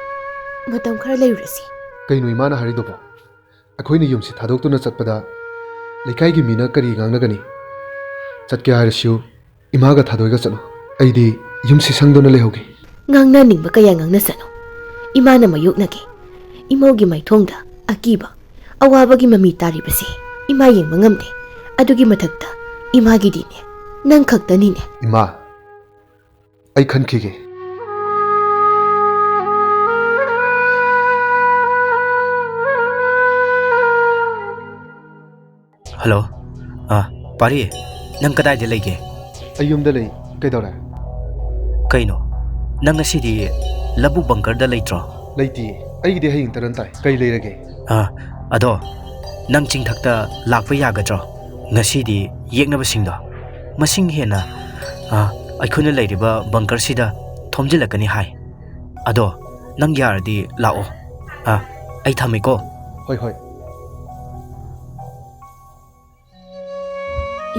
ꯃꯇꯝ ꯈꯔ ꯂꯩꯔꯨꯔꯁꯤ꯫ ꯀꯩꯅꯣ ꯏꯃꯥꯅ ꯍꯥꯏꯔꯤꯗꯨꯕꯣ? ꯑꯩꯈꯣꯏꯅ ꯌꯨꯝꯁꯤ ꯊꯥꯗꯣꯛꯇꯨꯅ ꯆꯠꯄꯗ ꯂꯩꯀꯥꯏꯒꯤ ꯃꯤꯅ ꯀꯔꯤ ꯉꯥꯡꯅꯒꯅꯤ? ꯆꯠꯀꯦ ꯍꯥꯏꯔꯁꯨ ꯏꯃꯥꯒ ꯊꯥꯗꯣꯏꯒ ꯆꯠꯂꯨ꯫ ꯑꯩꯗꯤ ꯌꯨꯝꯁꯤ ꯁꯪꯗꯨꯅ ꯂꯩꯍꯧꯒꯦ꯫ ꯉꯥꯡꯅꯅꯤꯡꯕ ꯀꯌꯥ ꯉꯥꯡꯅꯁꯅꯨ꯫ ꯏꯃꯥꯅ ꯃꯥꯌꯣꯛꯅꯒꯦ꯫ ꯏꯃꯧꯒꯤ ꯃꯥꯏꯊꯣꯡꯗ ꯑꯀꯤꯕ, ꯑꯋꯥꯕꯒꯤ ꯃꯃꯤ ꯇꯥꯔꯤꯕꯁꯦ ꯏꯃꯥ ꯌꯦꯡꯕ ꯉꯝꯗꯦ꯫ ꯑꯗꯨꯒꯤ ꯃꯊꯛꯇ ꯏꯃꯥꯒꯤꯗꯤꯅꯦ, ꯅꯪ ꯈꯛꯇꯅꯤꯅꯦ꯫ ꯏꯃꯥ, ꯑꯩ ꯈꯟꯈꯤꯒꯦ꯫ ꯍꯜꯂꯣ꯫ ꯑꯥ, ꯄꯥꯔꯤ, ꯅꯪ ꯀꯗꯥꯏꯗ ꯂꯩꯒꯦ? ꯑꯩ ꯌꯨꯝꯗ ꯂꯩ꯫ ꯀꯩꯗꯧꯔꯦ? ꯀꯩꯅꯣ, ꯅꯪ ꯉꯁꯤꯗꯤ ꯂꯧꯕꯨꯛ ꯕꯪꯀꯔꯗ ꯂꯩꯇ꯭ꯔꯣ? ꯂꯩꯇꯤꯌꯦ꯫ ꯑꯩꯒꯤꯗꯤ ꯍꯌꯦꯡ ꯇꯔꯟ ꯇꯥꯏ꯫ ꯀꯩ ꯂꯩꯔꯒꯦ? ꯑꯥ, ꯑꯗꯣ ꯅꯪ ꯆꯤꯡꯊꯛꯇ ꯂꯥꯛꯄ ꯌꯥꯒꯗ꯭ꯔꯣ? ꯉꯁꯤꯗꯤ ꯌꯦꯛꯅꯕꯁꯤꯡꯗꯣ ꯃꯁꯤꯡ ꯍꯦꯟꯅ, ꯑꯥ, ꯑꯩꯈꯣꯏꯅ ꯂꯩꯔꯤꯕ ꯕꯪꯀꯔꯁꯤꯗ ꯊꯣꯝꯖꯤꯜꯂꯛꯀꯅꯤ ꯍꯥꯏ꯫ ꯑꯗꯣ ꯅꯪ ꯌꯥꯔꯗꯤ ꯂꯥꯛꯑꯣ꯫ ꯑꯥ, ꯑꯩ ꯊꯝꯃꯦꯀꯣ꯫ ꯍꯣꯏ, ꯍꯣꯏ꯫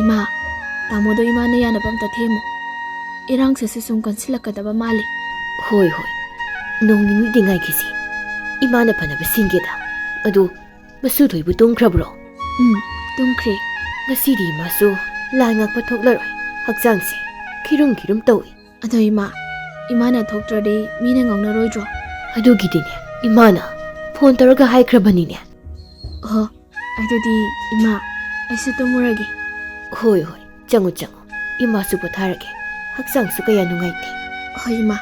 ꯏꯃꯥ, ꯇꯥꯃꯣꯗꯣ ꯏꯃꯥꯅ ꯌꯥꯅꯕ ꯑꯝꯇ ꯊꯦꯝꯃꯨ꯫ ꯏꯔꯥꯡꯁꯤꯁꯨ ꯁꯨꯝ ꯀꯟꯁꯤꯜꯂꯛꯀꯗꯕ ꯃꯥꯜꯂꯤ꯫ ꯍꯣꯏ, ꯍꯣꯏ꯫ ꯅꯣꯡ ꯅꯤꯅꯤꯗꯤ ꯉꯥꯏꯈꯤꯁꯤ꯫ ꯏꯃꯥꯅ ꯐꯅꯕ ꯁꯤꯟꯒꯦꯗ꯫ ꯑꯗꯨ ꯃꯁꯨ ꯊꯣꯏꯕꯨ ꯇꯨꯝꯈ꯭ꯔꯕ꯭ꯔꯣ? ꯎꯝ, ꯇꯨꯝꯈ꯭ꯔꯦ꯫ ꯉꯁꯤꯗꯤ ꯃꯥꯁꯨ ꯂꯥꯏ ꯉꯥꯛꯄ ꯊꯣꯛꯂꯔꯣꯏ꯫ ꯍꯛꯆꯥꯡꯁꯦ ꯈꯤꯔꯨꯝ ꯈꯤꯔꯨꯝ ꯇꯧꯏ꯫ ꯑꯗꯣ ꯏꯃꯥ, ꯏꯃꯥꯅ ꯊꯣꯛꯇ꯭ꯔꯗꯤ ꯃꯤꯅ ꯉꯥꯡꯅꯔꯣꯏꯗ꯭ꯔꯣ? ꯑꯗꯨꯒꯤꯗꯤꯅꯦ, ꯏꯃꯥꯅ ꯐꯣꯟ ꯇꯧꯔꯒ ꯍꯥꯏꯈ꯭ꯔꯕꯅꯤꯅꯦ꯫ ꯑꯣ, ꯑꯗꯨꯗꯤ ꯏꯃꯥ, ꯑꯩꯁꯨ ꯇꯨꯝꯃꯨꯔꯒꯦ꯫ ꯍꯣꯏ, ꯍꯣꯏ, ꯆꯪꯉꯨ, ꯆꯪꯉꯨ꯫ ꯏꯃꯥꯁꯨ ꯄꯣꯊꯥꯔꯒꯦ꯫ ꯍꯛꯆꯥꯡꯁꯨ ꯀꯌꯥ ꯅꯨꯡꯉꯥꯏꯇꯦ꯫ ꯍꯣꯏ, ꯏꯃꯥ꯫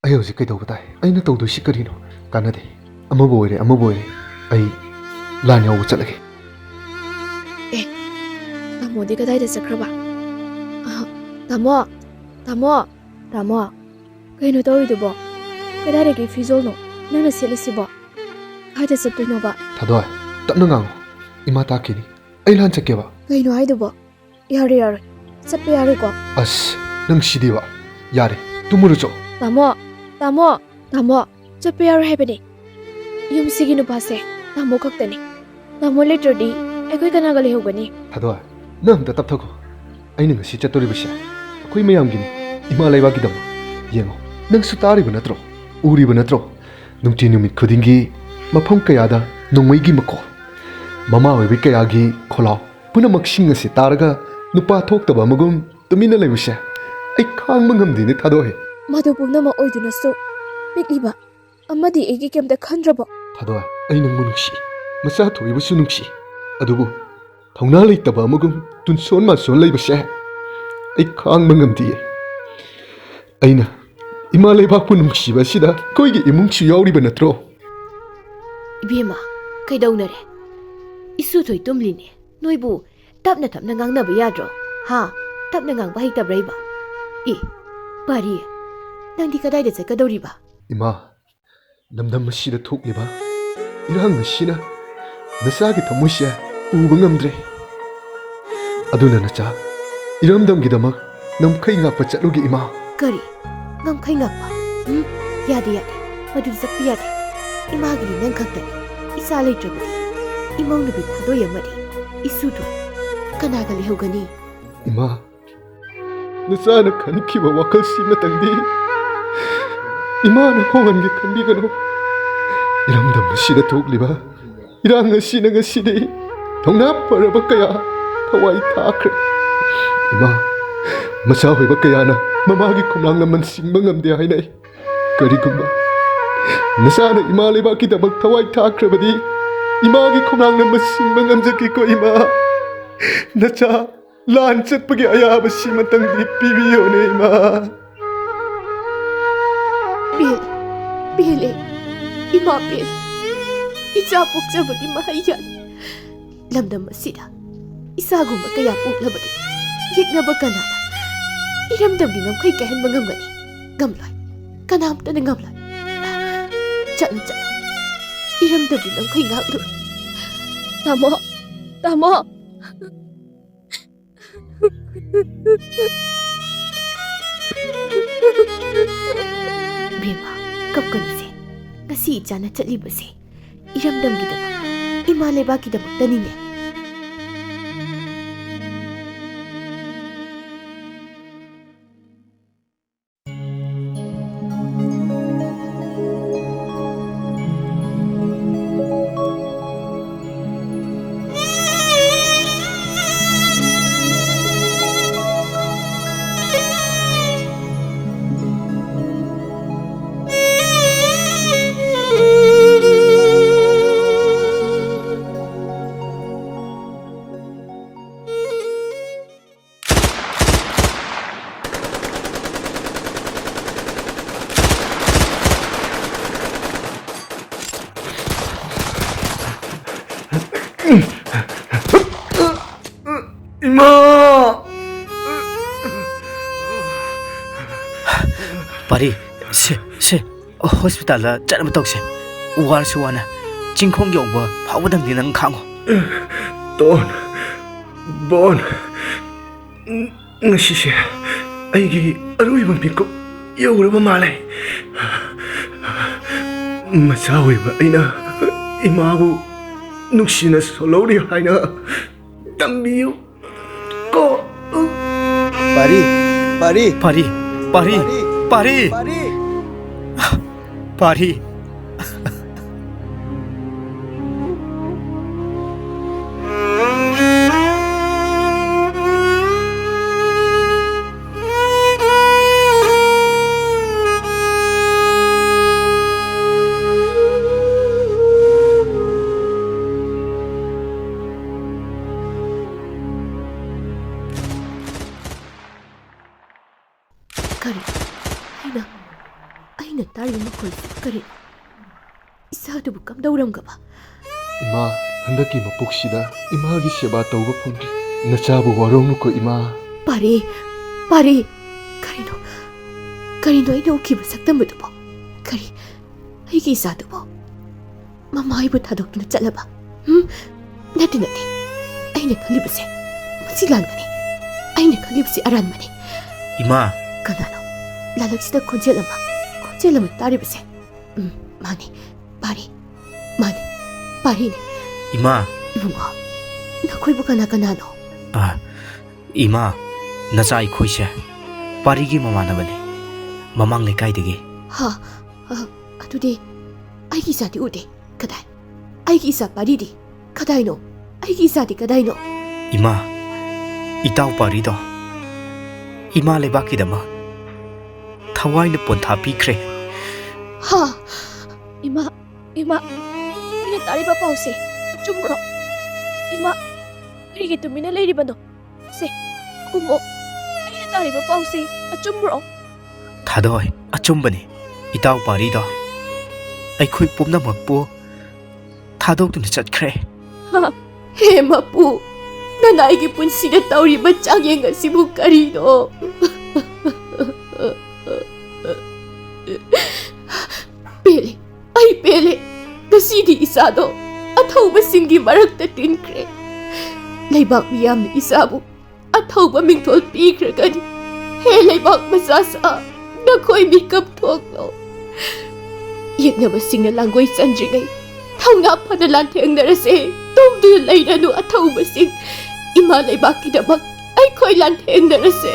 ꯑꯩ ꯍꯧꯖꯤꯛ ꯀꯩꯗꯧꯕ ꯇꯥꯏ? ꯑꯩꯅ ꯇꯧꯗꯣꯏꯁꯤ ꯀꯔꯤꯅꯣ? ꯀꯥꯟꯅꯗꯦ꯫ ꯑꯃꯕꯨ ꯑꯣꯏꯔꯦ, ꯑꯃꯕꯨ ꯑꯣꯏꯔꯦ, ꯑꯩ ꯂꯥꯟ ꯌꯥꯎꯕ ꯆꯠꯂꯒꯦ꯫ ꯑꯦ, ꯇꯥꯃꯣꯗꯤ ꯀꯗꯥꯏꯗ ꯆꯠꯈ꯭ꯔꯕ? ꯑꯍ, ꯇꯥꯃꯣ, ꯇꯥꯃꯣ, ꯇꯥꯃꯣ, ꯀꯩꯅꯣ ꯇꯧꯔꯤꯗꯨꯕꯣ? ꯀꯗꯥꯏꯗꯒꯤ ꯐꯤꯖꯣꯜꯅꯣ ꯅꯪꯅ ꯁꯦꯠꯂꯤꯁꯤꯕꯣ? ꯀꯥꯏꯗ ꯆꯠꯇꯣꯏꯅꯣꯕ? ꯊꯥꯗꯣꯏ, ꯇꯞꯅ ꯉꯥꯡꯉꯨ꯫ ꯏꯃꯥ ꯇꯥꯈꯤꯅꯤ꯫ ꯑꯩ ꯂꯥꯟ ꯆꯠꯀꯦꯕ꯫ ꯀꯩꯅꯣ ꯍꯥꯏꯗꯨꯕꯣ? ꯌꯥꯔꯣꯏ, ꯌꯥꯔꯣꯏ꯫ ꯆꯠꯄ ꯌꯥꯔꯣꯏꯀꯣ꯫ ꯑꯁ, ꯅꯪ ꯁꯤꯗꯤꯕ꯫ ꯌꯥꯔꯦ, ꯇꯨꯝꯃꯨꯔꯣ ꯆꯣ꯫ ꯇꯥꯃꯣ, ꯇꯥꯃꯣ, ꯇꯥꯃꯣ, ꯆꯠꯄ ꯌꯥꯔꯣꯏ ꯍꯥꯏꯕꯅꯦ꯫ ꯌꯨꯝꯁꯤꯒꯤ ꯅꯨꯄꯥꯁꯦ ꯇꯥꯃꯣ ꯈꯛꯇꯅꯤ꯫ ꯇꯥꯃꯣ ꯂꯩꯇ꯭ꯔꯗꯤ ꯑꯩꯈꯣꯏ ꯀꯅꯥꯒ ꯂꯩꯍꯧꯒꯅꯤ? ꯊꯥꯗꯣꯏ, ꯅꯪ ꯑꯝꯇ ꯇꯞꯊꯈꯣ꯫ ꯑꯩꯅ ꯉꯁꯤ ꯆꯠꯇꯣꯔꯤꯕꯁꯦ ꯑꯩꯈꯣꯏ ꯃꯌꯥꯝꯒꯤꯅꯤ, ꯏꯃꯥ ꯂꯩꯕꯥꯛꯀꯤꯗꯃꯛ꯫ ꯌꯦꯡꯉꯣ, ꯅꯪꯁꯨ ꯇꯥꯔꯤꯕ ꯅꯠꯇ꯭ꯔꯣ? ꯎꯔꯤꯕ ꯅꯠꯇ꯭ꯔꯣ? ꯅꯨꯡꯇꯤ ꯅꯨꯃꯤꯠ ꯈꯨꯗꯤꯡꯒꯤ ꯃꯐꯝ ꯀꯌꯥꯗ ꯅꯣꯡꯃꯩꯒꯤ ꯃꯈꯣꯜ, ꯃꯃꯥ ꯑꯣꯏꯕꯤ ꯀꯌꯥꯒꯤ ꯈꯣꯜꯂꯥꯎ, ꯄꯨꯝꯅꯃꯛꯁꯤꯡ ꯑꯁꯤ ꯇꯥꯔꯒ ꯅꯨꯄꯥ ꯊꯣꯛꯇꯕ ꯑꯃꯒꯨꯝ ꯇꯨꯃꯤꯟꯅ ꯂꯩꯕꯁꯦ ꯑꯩ ꯈꯥꯡꯕ ꯉꯝꯗꯦꯅꯦ, ꯊꯥꯗꯣꯏ꯫ ꯃꯗꯨ ꯄꯨꯝꯅꯃꯛ ꯑꯣꯏꯗꯨꯅꯁꯨ ꯄꯤꯛꯂꯤꯕ ꯑꯃꯗꯤ ꯑꯩꯒꯤ ꯀꯩꯝꯇ ꯈꯟꯗ꯭ꯔꯕꯣ? ꯊꯥꯗꯣꯏ, ꯑꯩ ꯅꯪꯕꯨ ꯅꯨꯡꯁꯤ, ꯃꯆꯥ ꯊꯣꯛꯏꯕꯁꯨ ꯅꯨꯡꯁꯤ, ꯑꯗꯨꯕꯨ ꯊꯧꯅꯥ ꯂꯩꯇꯕ ꯑꯃꯒꯨꯝ ꯇꯨꯟꯁꯣꯟ ꯃꯥꯟꯁꯣꯟ ꯂꯩꯕꯁꯦ ꯑꯩ ꯈꯥꯡꯕ ꯉꯝꯗꯤꯌꯦ꯫ ꯑꯩꯅ ꯏꯃꯥ ꯂꯩꯕꯥꯛꯄꯨ ꯅꯨꯡꯁꯤꯕ ꯑꯁꯤꯗ ꯑꯩꯈꯣꯏꯒꯤ ꯏꯃꯨꯡꯁꯨ ꯌꯥꯎꯔꯤꯕ ꯅꯠꯇ꯭ꯔꯣ? ꯏꯕꯦꯝꯃ, ꯀꯩꯗꯧꯅꯔꯦ? ꯏꯁꯨ ꯊꯣꯏ ꯇꯨꯝꯂꯤꯅꯦ꯫ ꯅꯣꯏꯕꯨ ꯇꯞꯅ ꯇꯞꯅ ꯉꯥꯡꯅꯕ ꯌꯥꯗ꯭ꯔꯣ? ꯍꯥ? ꯇꯞꯅ ꯉꯥꯡꯕ ꯍꯩꯇꯕ꯭ꯔꯥ ꯏꯕ? ꯑꯦ, ꯄꯥꯔꯤ, ꯅꯪꯗꯤ ꯀꯗꯥꯏꯗ ꯆꯠꯀꯗꯧꯔꯤꯕ? ꯏꯃꯥ, ꯂꯝꯗꯝ ꯑꯁꯤꯗ ꯊꯣꯛꯂꯤꯕ ꯏꯔꯥꯡ ꯑꯁꯤꯅ ꯅꯆꯥꯒꯤ ꯊꯃꯣꯏꯁꯦ ꯄꯨꯕ ꯉꯝꯗ꯭ꯔꯦ꯫ ꯑꯗꯨꯅ ꯅꯆꯥ, ꯏꯔꯝꯗꯝꯒꯤꯗꯃꯛ ꯉꯝꯈꯩ ꯉꯥꯛꯄ ꯆꯠꯂꯨꯒꯦ, ꯏꯃꯥ꯫ ꯀꯔꯤ? ꯉꯝꯈꯩ ꯉꯥꯛꯄ? ꯎꯝ, ꯌꯥꯗꯦ, ꯌꯥꯗꯦ꯫ ꯃꯗꯨꯗꯤ ꯆꯠꯄ ꯌꯥꯗꯦ꯫ ꯏꯃꯥꯒꯤꯗꯤ ꯅꯪ ꯈꯛꯇꯅꯤ꯫ ꯏꯆꯥ ꯂꯩꯇ꯭ꯔꯕꯗꯤ ꯏꯃꯧ ꯅꯨꯄꯤ ꯊꯥꯗꯣꯏ ꯑꯃꯗꯤ ꯏꯁꯨꯗꯣ ꯀꯅꯥꯒ ꯂꯩꯍꯧꯒꯅꯤ? ꯏꯃꯥ, ꯅꯆꯥꯅ ꯈꯟꯈꯤꯕ ꯋꯥꯈꯜꯁꯤꯃꯇꯪꯗꯤ ꯏꯃꯥꯅ ꯍꯣꯡꯍꯟꯒꯦ ꯈꯟꯕꯤꯒꯅꯨ꯫ ꯏꯔꯝꯗꯝ ꯑꯁꯤꯗ ꯊꯣꯛꯂꯤꯕ ꯏꯔꯥꯡ ꯑꯁꯤꯅ ꯉꯁꯤꯗꯤ ꯊꯧꯅꯥ ꯐꯔꯕ ꯀꯌꯥ ꯊꯋꯥꯏ ꯊꯥꯈ꯭ꯔꯦ꯫ ꯏꯃꯥ, ꯃꯆꯥ ꯑꯣꯏꯕ ꯀꯌꯥꯅ ꯃꯃꯥꯒꯤ ꯈꯣꯡꯂꯥꯡ ꯂꯃꯟ ꯁꯤꯡꯕ ꯉꯝꯗꯦ ꯍꯥꯏꯅꯩ꯫ ꯀꯔꯤꯒꯨꯝꯕ ꯅꯆꯥꯅ ꯏꯃꯥ ꯂꯩꯕꯥꯛꯀꯤꯗꯃꯛ ꯊꯋꯥꯏ ꯊꯥꯈ꯭ꯔꯕꯗꯤ ꯏꯃꯥꯒꯤ ꯈꯣꯡꯂꯥꯡ ꯂꯃꯟ ꯁꯤꯡꯕ ꯉꯝꯖꯒꯦꯀꯣ ꯏꯃꯥ꯫ ꯅꯆꯥ ꯂꯥꯟ ꯆꯠꯄꯒꯤ ꯑꯌꯥꯕꯁꯤꯃꯇꯪꯗꯤ ꯄꯤꯕꯤꯌꯣꯅꯦ, ꯏꯃꯥ꯫ ꯄꯦꯜ-, ꯄꯦꯜꯂꯦ꯫ ꯏꯃꯥ ꯄꯦꯜꯂꯦ꯫ ꯏꯆꯥ ꯄꯣꯛꯆꯕꯒꯤ ꯃꯍꯩ ꯌꯥꯜꯂꯤ꯫ ꯂꯝꯗꯝ ꯑꯁꯤꯗ ꯏꯆꯥꯒꯨꯝꯕ ꯀꯌꯥ ꯄꯣꯛꯂꯕꯗꯤ ꯌꯦꯛꯅꯕ ꯀꯅꯥꯅ ꯏꯔꯝꯗꯝꯒꯤ ꯉꯝꯈꯩ ꯀꯥꯏꯍꯟꯕ ꯉꯝꯒꯅꯤ? ꯉꯝꯂꯣꯏ꯫ ꯀꯅꯥꯝꯇꯅ ꯉꯝꯂꯣꯏ꯫ ꯆꯠꯂꯨ, ꯆꯠꯂꯨ꯫ ꯏꯔꯝꯗꯝꯒꯤ ꯉꯝꯈꯩ ꯉꯥꯛꯂꯨꯔꯣ꯫ ꯇꯥꯃꯣ! ꯇꯥꯃꯣ! ꯕꯦꯝꯃ, ꯀꯞꯀꯅꯨꯁꯦ꯫ ꯉꯁꯤ ꯏꯆꯥꯅ ꯆꯠꯂꯤꯕꯁꯦ ꯏꯔꯝꯗꯝꯒꯤꯗꯃꯛ, ꯏꯃꯥ ꯂꯩꯕꯥꯛꯀꯤꯗꯃꯛꯇꯅꯤꯅꯦ꯫ ꯏꯃꯥ! ꯄꯥꯔꯤ, ꯁꯦ, ꯁꯦ, ꯍꯣꯁꯄꯤꯇꯥꯜꯗ ꯆꯠꯅꯕ ꯇꯧꯁꯦ꯫ ꯋꯥꯔꯁꯨ ꯋꯥꯅ ꯆꯤꯡꯈꯣꯡ ꯌꯧꯕ ꯐꯥꯎꯕꯗꯪꯗꯤ ꯅꯪ ꯈꯥꯡꯉꯣ꯫ ꯇꯣꯟ, ꯕꯣꯟ, ꯉꯁꯤꯁꯦ ꯑꯩꯒꯤ ꯑꯔꯣꯏꯕ ꯃꯤꯀꯨꯞ ꯌꯧꯔꯕ ꯃꯥꯜꯂꯦ꯫ ꯃꯆꯥ ꯑꯣꯏꯕ ꯑꯩꯅ ꯏꯃꯥꯕꯨ ꯅꯨꯡꯁꯤꯅ ꯁꯣꯜꯍꯧꯔꯤ ꯍꯥꯏꯅ ꯇꯝꯕꯤꯌꯨ ꯀꯣ꯫ ꯄꯥꯔꯤ, ꯄꯥꯔꯤ, ꯄꯥꯔꯤ, ꯄꯥꯔꯤ, ꯄꯥꯔꯤ, ꯄꯥꯔꯤ꯫ ꯄꯥꯔꯤ꯫ ꯀꯔꯤ? ꯑꯩꯅ, ꯑꯩꯅ ꯇꯥꯔꯤꯕ ꯃꯈꯣꯜꯁꯤ ꯀꯔꯤ? ꯏꯆꯥꯗꯨꯕꯨ ꯀꯝꯗꯧꯔꯝꯒꯕ? ꯏꯃꯥ, ꯍꯟꯗꯛꯀꯤ ꯃꯄꯣꯛꯁꯤꯗ ꯏꯃꯥꯒꯤ ꯁꯦꯕꯥ ꯇꯧꯕ ꯐꯪꯗ꯭ꯔꯤ꯫ ꯅꯆꯥꯕꯨ ꯋꯥꯔꯧꯅꯨꯀꯣ, ꯏꯃꯥ꯫ ꯄꯥꯔꯤ, ꯄꯥꯔꯤ, ꯀꯔꯤꯅꯣ? ꯀꯔꯤꯅꯣ ꯑꯩꯅ ꯎꯈꯤꯕ ꯁꯛꯇꯝ ꯑꯗꯨꯕꯣ? ꯀꯔꯤ? ꯑꯩꯒꯤ ꯏꯆꯥꯗꯨꯕꯣ? ꯃꯃꯥ ꯑꯩꯕꯨ ꯊꯥꯗꯣꯛꯇꯨꯅ ꯆꯠꯂꯕ? ꯍꯨꯝ? ꯅꯠꯇꯦ, ꯅꯠꯇꯦ꯫ ꯑꯩꯅ ꯈꯜꯂꯤꯕꯁꯦ ꯃꯁꯤ ꯂꯥꯟꯕꯅꯤ꯫ ꯑꯩꯅ ꯈꯜꯂꯤꯕꯁꯤ ꯑꯔꯥꯟꯕꯅꯤ꯫ ꯏꯃꯥ! ꯀꯅꯥꯅꯣ ꯂꯥꯂꯛꯁꯤꯗ ꯈꯣꯟꯖꯦꯜ ꯑꯃ, ꯈꯣꯟꯖꯦꯜ ꯑꯃ ꯇꯥꯔꯤꯕꯁꯦ? ꯎꯝ, ꯃꯥꯅꯤ꯫ ꯄꯥꯔꯤ꯫ ꯃꯥꯅꯤ꯫ ꯄꯥꯔꯤꯅꯤ꯫ ꯏꯃꯥ! ꯏꯕꯨꯡꯉꯣ, ꯅꯈꯣꯏꯕꯨ ꯀꯅꯥ ꯀꯅꯥꯅꯣ? ꯑ, ꯏꯃꯥ, ꯅꯆꯥ ꯑꯩꯈꯣꯏꯁꯦ ꯄꯥꯔꯤꯒꯤ ꯃꯃꯥꯟꯅꯕꯅꯤ꯫ ꯃꯃꯥꯡ ꯂꯩꯀꯥꯏꯗꯒꯤ꯫ ꯍꯥ? ꯑ, ꯑꯗꯨꯗꯤ ꯑꯩꯒꯤ ꯏꯆꯥꯗꯤ ꯎꯗꯦ꯫ ꯀꯗꯥꯏ? ꯑꯩꯒꯤ ꯏꯆꯥ ꯄꯥꯔꯤꯗꯤ ꯀꯗꯥꯏꯅꯣ? ꯑꯩꯒꯤ ꯏꯆꯥꯗꯤ ꯀꯗꯥꯏꯅꯣ? ꯏꯃꯥ, ꯏꯇꯥꯎ ꯄꯥꯔꯤꯗꯣ ꯏꯃꯥ ꯂꯩꯕꯥꯛꯀꯤꯗꯃꯛ ꯊꯋꯥꯏꯅ ꯄꯣꯟꯊꯥ ꯄꯤꯈ꯭ꯔꯦ꯫ ꯍꯥ? ꯏꯃꯥ, ꯏꯃꯥ, ꯑꯩꯅ ꯇꯥꯔꯤꯕ ꯄꯥꯎꯁꯦ ꯑꯆꯨꯝꯕ꯭ꯔꯣ? ꯏꯃꯥ, ꯀꯔꯤꯒꯤ ꯇꯨꯃꯤꯟꯅ ꯂꯩꯔꯤꯕꯅꯣ? ꯁꯦ, ꯀꯨꯝꯃꯣ꯫ ꯑꯩꯅ ꯇꯥꯔꯤꯕ ꯄꯥꯎꯁꯦ ꯑꯆꯨꯝꯕ꯭ꯔꯣ? ꯊꯥꯗꯣꯏ, ꯑꯆꯨꯝꯕꯅꯤ꯫ ꯏꯇꯥꯎ ꯄꯥꯔꯤꯗꯣ ꯑꯩꯈꯣꯏ ꯄꯨꯝꯅꯃꯛꯄꯨ ꯊꯥꯗꯣꯛꯇꯨꯅ ꯆꯠꯈ꯭ꯔꯦ꯫ ꯍꯦ ꯃꯄꯨ, ꯅꯅꯥꯏꯒꯤ ꯄꯨꯟꯁꯤꯗ ꯇꯧꯔꯤꯕ ꯆꯥꯡꯌꯦꯡ ꯑꯁꯤꯕꯨ ꯀꯔꯤꯅꯣ? ꯄꯦꯜꯂꯦ, ꯑꯩ ꯄꯦꯜꯂꯦ꯫ ꯉꯁꯤꯗꯤ ꯏꯆꯥꯗꯣ ꯑꯊꯧꯕꯁꯤꯡꯒꯤ ꯃꯔꯛꯇ ꯇꯤꯟꯈ꯭ꯔꯦ꯫ ꯂꯩꯕꯥꯛ ꯃꯤꯌꯥꯝꯅ ꯏꯆꯥꯕꯨ ꯑꯊꯧꯕ ꯃꯤꯡꯊꯣꯜ ꯄꯤꯈ꯭ꯔꯒꯅꯤ꯫ ꯍꯦ ꯂꯩꯕꯥꯛ ꯃꯆꯥꯁꯥ, ꯅꯈꯣꯏ ꯃꯤꯀꯞ ꯊꯣꯛꯂꯣ꯫ ꯌꯦꯛꯅꯕꯁꯤꯡꯅ ꯂꯥꯡꯒꯣꯏ ꯆꯟꯗ꯭ꯔꯤꯉꯩ ꯊꯧꯅꯥ ꯐꯅ ꯂꯥꯟꯊꯦꯡꯅꯔꯁꯦ꯫ ꯇꯨꯝꯗꯨꯅ ꯂꯩꯔꯅꯨ ꯑꯊꯧꯕꯁꯤꯡ꯫ ꯏꯃꯥ ꯂꯩꯕꯥꯛꯀꯤꯗꯃꯛ ꯑꯩꯈꯣꯏ ꯂꯥꯟꯊꯦꯡꯅꯔꯁꯦ꯫